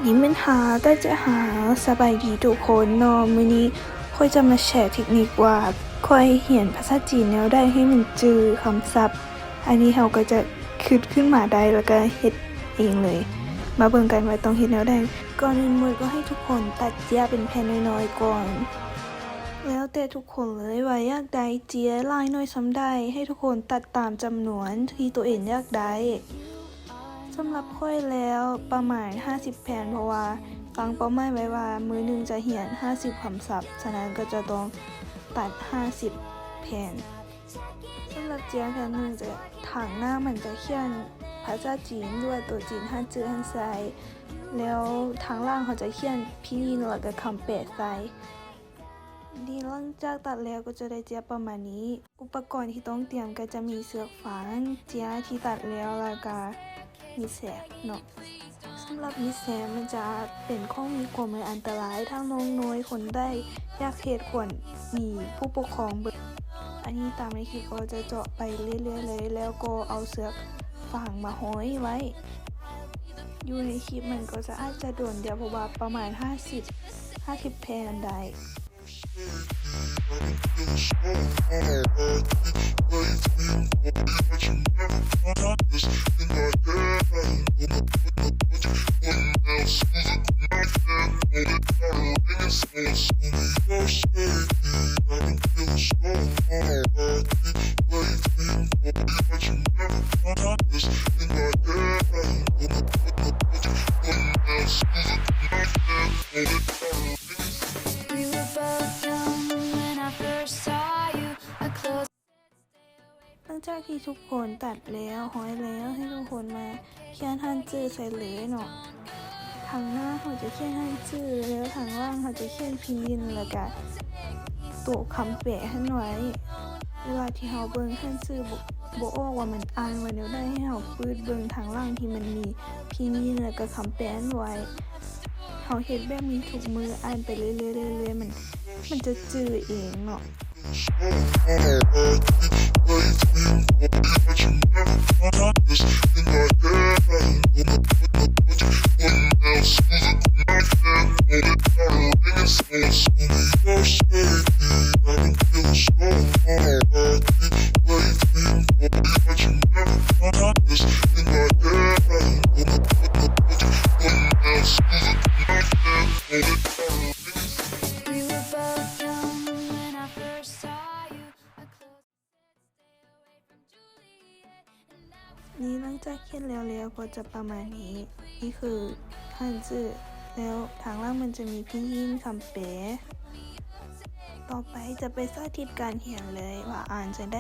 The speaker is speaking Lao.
ຍິນດີຕ້ອນຮັບເຂົ້າສູ່ຊ່ອງ ສະບາຍດີທຸກຄົນເນາະ. ມື້ນີ້ຂ້ອຍຈະມາແຊເທັກນິກວ່າຂ້ອຍຮຽນພາສາຈີນແນວໃດໃຫ້ມັນຈື່ຄຳສັບ. ອັນນີ້ເຮົາກໍຈະຄິດຂຶ້ນມາໄດ້ ແລ້ວກໍເຮັດເອງເລີຍ. ມາເບິ່ງກັນວ່າຕ້ອງເຮັດແນວໃດ. ກ່ອນອື່ນໝົດກໍໃຫ້ທຸກຄົນຕັດເຈ້ຍເປັນແຜ່ນນ້ອຍໆກ່ອນ. ແລ້ວແຕ່ທຸກຄົນເລີຍວ່າຢາກໄດ້ເຈ້ຍຫຼາຍໜ້ອຍສ່ຳໃດ, ໃຫ້ທຸກຄົນຕັດຕາມຈຳນວນທີ່ຕົວເອງຢາກໄດ້. ສຳລັບຂ້ອຍແລ້ວປະມານຫ້າສິບແຜ່ນ, ເພາະວ່າຕັ້ງເປົ້າໝາຍໄວ້ວ່າມື້ໜຶ່ງຈະຮຽນຫ້າສິບຄຳສັບ, ສະນັ້ນກໍຈະຕ້ອງຕັດຫ້າສິບແຜ່ນ. ສຳລັບເຈ້ຍແຜ່ນໜຶ່ງຈະ ທາງໜ້າມັນຈະຂຽນພາສາຈີນ ຫຼືວ່າໂຕຈີນ ຮັນຈື່ ຮັນໄຊ, ແລ້ວທາງຫຼັງເຮົາຈະຂຽນພິນຢິນ ແລ້ວກໍຄຳແປໃສ່. ນີ້ຫຼັງຈາກຕັດແລ້ວກໍຈະໄດ້ເຈ້ຍປະມານນີ້. ອຸປະກອນທີ່ຕ້ອງຕຽມກໍຈະມີເຊືອກຟາງ, ເຈ້ຍທີ່ຕັດແລ້ວ ແລ້ວກະມີດແສບເນາະ. ສຳລັບມີດແສບມັນຈະເປັນຂອງມີຄວາມອັນຕະລາຍ, ທັງນ້ອງນ້ອຍຄົນໃດຢາກເຮັດຄວນມີຜູ້ປົກຄອງເບິ່ງ. ອັນນີ້ຕາມໃນຄລິບກໍຈະເຈາະໄປເລື້ອຍໆເລີຍ, ແລ້ວກໍເອົາເຊືອກຟາງມາຫ້ອຍໄວ້. ຢູ່ໃນຄລິບມັນກໍຈະອາດຈະດົນດຽວ ເພາະວ່າປະມານຫ້າສິບ ຫ້າສິບແຜ່ນໄດ້. We were both young when I first saw you. I closed. ຫຼັງຈາກທີ່ທຸກຄົນຕັດແລ້ວ ຮ້ອຍແລ້ວ ໃຫ້ທຸກຄົນມາຂຽນຮັນຈື່ໃສ່ເລີຍເນາະ. ທາງໜ້າເຮົາຈະຂຽນຮັນຈື່ ແລ້ວທາງຫຼັງເຮົາຈະຂຽນພິນຢິນ ແລ້ວກະໂຕຄຳແປຫັ້ນໄວ້. ເວລາທີ່ເຮົາເບິ່ງຮັນຈື່ບໍ່ ບໍ່ອອກວ່າມັນອ່ານວ່າແນວໃດ ໃຫ້ເຮົາປືດເບິ່ງທາງຫຼັງທີ່ມັນມີພິນຢິນ ແລ້ວກະຄຳແປຫັ້ນໄວ້. ເຮົາເຮັດແບບນີ້ທຸກມື້ ອ່ານໄປເລື້ອຍໆ ເລື້ອຍໆ ມັນ ມັນຈະຈື່ເອງເນາະ. We were both young when I first saw you. I closed. ນີ້ຫຼັງຈາກຂຽນແລ້ວໆ ກໍຈະປະມານນີ້. ນີ້ຄືຮັນຈື່ ແລ້ວທາງຫຼັງມັນຈະມີພິນຢິນຄຳແປ. ຕໍ່ໄປຈະໄປສາທິດການຮຽນເລີຍວ່າອ່ານຈັ່ງໃດ.